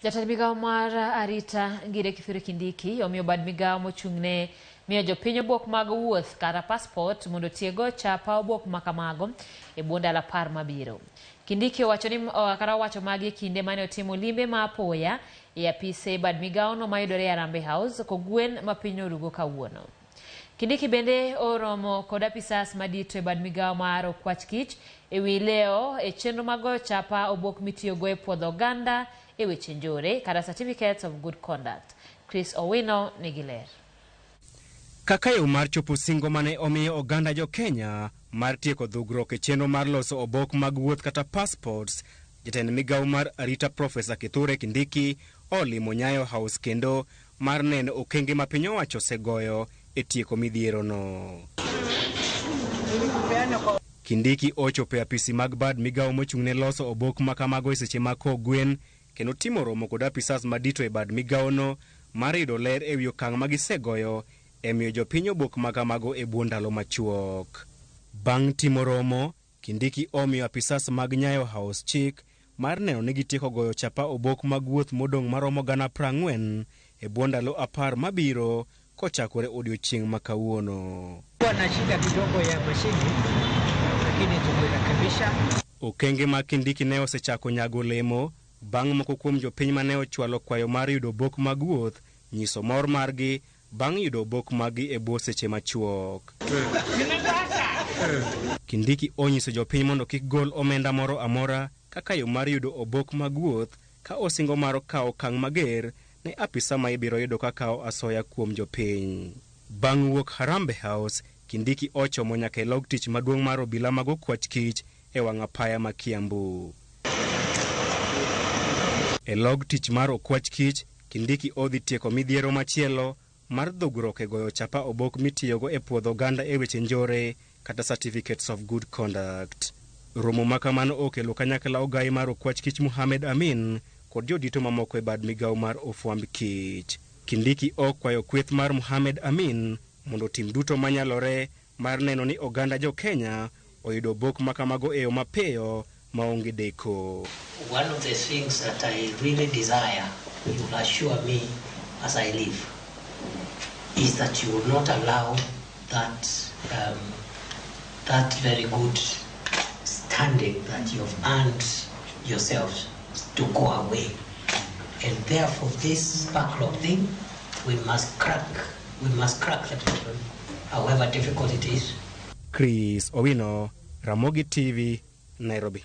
Jatend migawo mar arita Ngire Kithure Kindiki omiyo bad migawo mochung'ne miyo jopiny obok mag wuoth kata passport mondo otiego chapa obok makamago e bwo ndalo 10 mabiro. Kindiki owacho ni kata owacho magi e kinde mane otimo limbe ma apoya e apise bad migawono mayudore e Harambee House kogwen ma piny orugo kawuono. Kindiki bende oromo kod apisas madito e bad migawo mar okwach kich e wi leo e chenro mag goyo chapa obok mitiyogo e puodho oganda e weche njore kata certificates of good conduct. Chris Owino nigi ler. Kaka yo mar chopo singo mane omiyo oganda jo Kenya mar tieko dhugruok e chenro mar loso obok mag wuoth kata passports, jatend migawo mar arita Profesa Kithure Kindiki olimo Nyayo House kendo mar neno okenge ma piny owacho osegoyo e tieko midhierono. Kindiki ochopo e apisi mag bad migawo mochung'ne loso obok ma kamago e seche mag kogwen kendo timo romo kod apisas madito e bad migawono mar yudo ler e wi okang' ma gisegoyo e miyo jopiny obok ma kamago e bwo ndalo machuok. Bang' timo romo, Kindiki omiyo apisas mag Nyayo House chik mar neno ni gitieko goyo chapa obok mag wuoth modong' maromo 40,000 e bwo ndalo 10 mabiro kochakore odiochieng' ma kawuono. Na shida kidogo ya mashini lakini tumerekebisha. Okenge mag Kindiki ne osechako nyago olemo bang' moko kuom jopiny mane ochwalo kwayo mar yudo obok mag wuoth nyiso mor margi bang' yudo obok maggi e bwo seche machuok. Kindiki onyiso jopiny mondo kik gol omenda moro amora kaka yo mar yudo obok mag wuoth ka osingo mar kawo okang' mager ne apisa ma ibiro yudo ka kawo asoya kuom jopiny. Bang' wuok Harambee House, Kindiki ochomo nyaka e log tich maduong' mar obila mag okwach kich e wang' apaya ma Kiambu. E log tich mar okwach kich, Kindiki odhi tieko midhiero machielo mar dhugruok e goyo chapa obok mitiyogo e puodho oganda e weche njore kata certificates of good conduct. Romo ma kamano okelo kanyakla ogai mar okwach kich Mohamed Amin kod jodito mamoko e bad migawo mar ofwamb kich. Kindiki okwayo kweth mar Mohamed Amin mondo otim duto manyalore mar neno ni oganda jo Kenya oyudo obok ma kamago e yo mapiyo maonge deko. One of the things that I really desire, you will assure me as I leave, is that you will not allow that very good standing that you have earned yourselves to go away. And therefore this backlog thing, we must crack the problem, however difficult it is. Chris Owino, Ramogi TV, Nairobi.